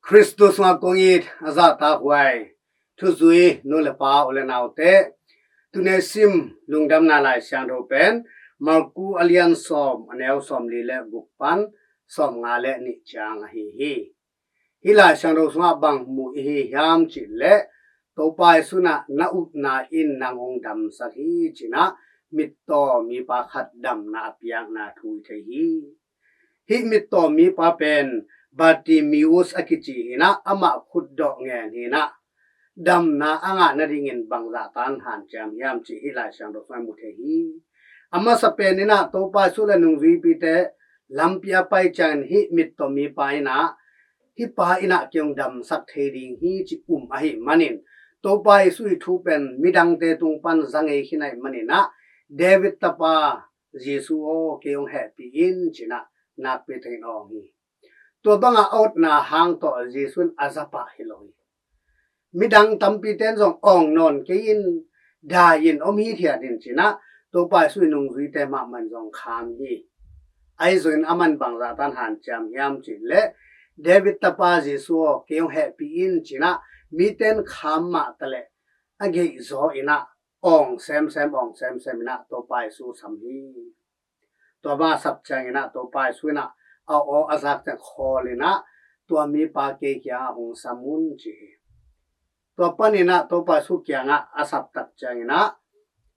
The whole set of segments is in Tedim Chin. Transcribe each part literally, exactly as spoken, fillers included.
Khristu sungah kong it a zahtakhuai thuzui nu le pa u le naute, tuni sim lungdamna Lai Siangtho pen Marku a lian sawm, a neu sawmli le guk pan sawmnga le nih ciang ahi hi. Hih Lai Siangtho sungah bang mu i hi hiam cih leh, Topa Jesu in ah na upna in nang hong damsak hi ci-in ah mittaw mipa khat damna a piakna thu i thei hi. Hih mittaw mipa pen Bartimaeus a kici hi-in ah, amah khutdawh ngen hi-in ah, damna a ngah nadingin bangzah tan hanciam hiam cih hih Lai Siangtho sungah mu thei hi. A masa pen in ah Topa Jesu le nungzuipite lampi a pai ciangin hih mittaw mipa in ah, hih pa in ah kei hong damsak thei ding hi ci um ahih manin, Topa Jesu ii thu pen midangte tung pan za ngei khin ahih manin ah, David tapa Jesu aw, kei hong hehpih in ci-in ah nakpi takin awng hi. Tua bangah a otna hang tawh Jesu in a za pah hi lo hi. Midang tampite in zong awng nawn kei in, dai in, om hithiat in ci-in ah Topa Jesu ii nungzuite mahmah in zong kham hi. Ahi zongin aman bangzah tan hanciam hiam cih leh, David tapa Jesu aw, kei hong hehpih in ci-in ah mite in kham mah taleh a geihzaw in ah awng semsem, awng semsem in ah Topa Jesu sam hi. Tua bang a sap ciangin ah Topa Jesu in ah a aw a zak ciang khawl in ah, tua mipa kei kiangah hong sam un ci hi. Tua panin ah Topa Jesu kiangah a sap tak ciangin ah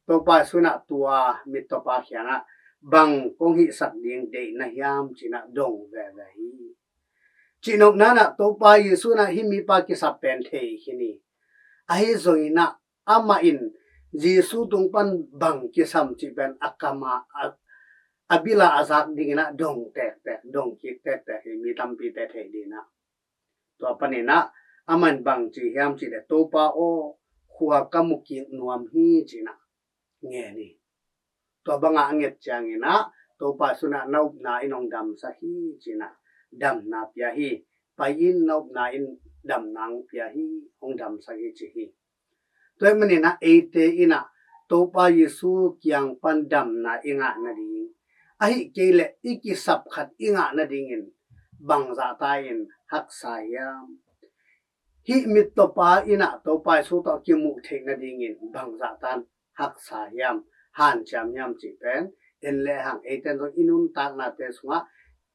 Topa Jesu in ah tua mittawpa kiangah, bang kong hihsak ding deih na hiam ci-in ah dong veve hi. Cihnopna in ah Topa Jesu in ah hih mipa kisap pen thei khin hi. Ahi zongin ah amah in Jesu tung pan bang kisam cih pen a kam ah, a, a bil ah a zak dingin ah dong tektek, dong kik tektek hi, mi tampite theih dingin ah. Tua panin ah amah in bang ci hiam cih leh, Topa aw, khua ka mu kik nuam hi ci-in ah ngen hi. Tua bangah a nget ciangin ah Topa Jesu in ah na upna in hong damsak hi ci-in ah damna pia hi. Pai in, na upna in damna hong pia hi, hong damsak hi ci hi. Tua ahih manin ah eite in ah Topa Jesu kiang pan damna i ngah nading, ahih kei leh i kisap khat i ngah nadingin bangzah tan haksa hiam? Hih mittawpa in ah Topa Jesu tawh kimuh theih nadingin bangzah tan haksa hiam, hanciam hiam cih pen en lehang, eite in zong i nuntaknate sungah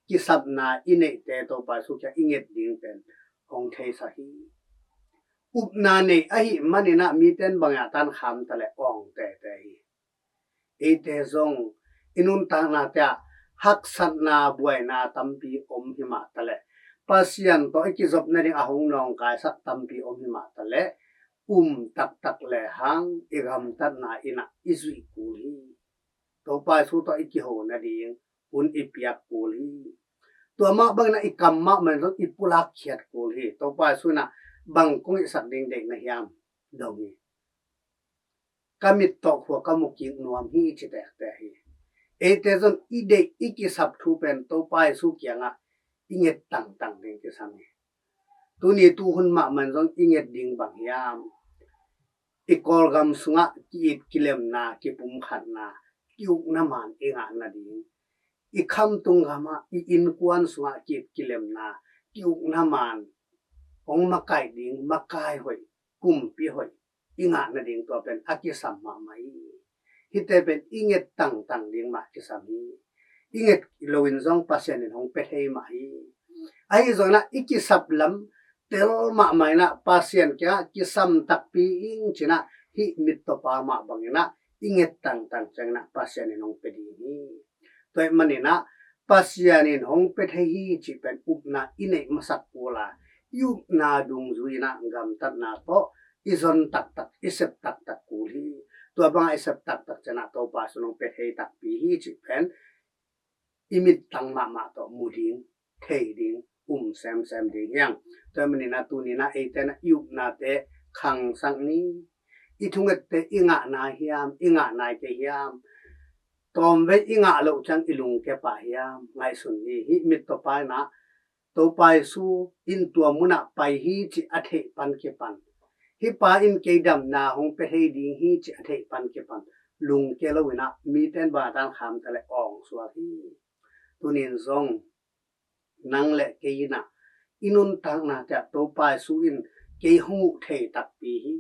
kisapna i neihte Topa Jesu kiang i nget ding pen hong theisak hi. Upna nei ahih manin ah mite in bangzah tan kham taleh awng tete hi. Eite zong i nuntaknate ah haksatna, buaina tampi om hi mah taleh, Pasian tawh i kizop nading a hong nawngkaisak tampi om hi mah taleh, um taktak lehang i gamtatna in ah i zuih kul hi. Topa Jesu tawh i kiho nading hun i piak kul hi. Tua mah bangin ah i kam mahmah in zong i pulak khiat kul hi. Topa Jesu in ah, bang kong hihsak ding deih na hiam, dong hi. Ka mit tawh khua ka mu kik nuam hi, ci tektek hi. Eite zong i deih i kisap thu pen Topa Jesu kiangah i nget tangtang ding kisam hi. Tuni tuhun mahmah in zong i nget ding bang hiam? I Kawlgam sungah ki-it kilemna, kipumkhatna, ki-ukna man i ngah nading, i khamtung gamah, i innkuan sungah ki-it kilemna, ki-ukna man hong makaih ding makai hoih, kumpi hoih i ngah nading, tua pen a kisam mahmah hi. Hihte pen i nget tangtang ding mah kisam hi. I nget loin zong Pasian in hong pia thei mah hi. Ahi zongin ah i kisap lam tel mahmah in ah Pasian kiangah kisam takpi ing ci-in ah, hih mittawpa mah bangin ah i nget tangtang ciangin ah Pasian in hong pia ding hi. Tua ahih manin ah Pasian in hong pia thei hi cih pen upna i neih masak kul a, i upna dungzui in ah gamtatna tawh i zon taktak, i sep taktak kul hi. Tua bangah i sep taktak ciangin ah Topa Jesu in hong pia thei takpi hi cih pen i mittang mahmah tawh mu ding, thei ding, um semsem ding hi hang. Tua ahih manin ah tuni in ah eite in ah i upnate khangsak ni. I thungette i ngah nai hiam, i ngah nai kei hiam? Tawmvei i ngah loh ciang i lungkia pah hiam? Ngaihsun ni. Hih mittawpa in ah Topa Jesu in tua munah pai hi cih a theih pan kipan, hih pa in kei damna hong pia thei ding hi cih a theih pan kipan, lungkia loin ah mite in bangtan kham taleh awng suak hi. Tuni in zong nang le kei in ah i nuntaknate ah Topa Jesu in kei hong uh thei takpi hi.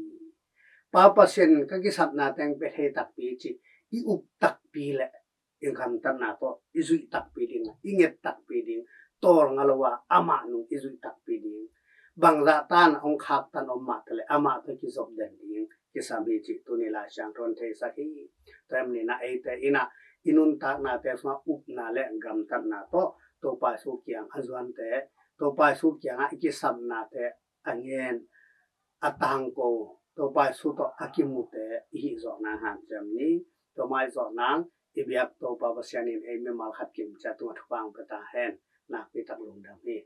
Pa Pasian in ka kisapna teng pia thei takpi ci i up takpi leh i gamtatna tawh i zuih takpi ding, i nget takpi ding, tawlnga lo a amah nung i zuih takpi ding. Bangzah tan a hong khaktan om mah taleh amah tawh kizop den ding kisam hi cih tuni Lai Siangtho in theisak hi. Tua ahih manin ah eite in ah i nuntaknate sungah upna le gamtatna tawh Topa Jesu kiang a zuante, Topa Jesu kiangah i kisapnate a ngen, a tangko, Topa Jesu tawh a kimute i hih zawh nang hanciam ni. Tua mah i zawh nang i biak Topa Pasian in ei mimal khat kim ciat tungah thupha hong pia ta hen. Nakpi tak lungdam hi.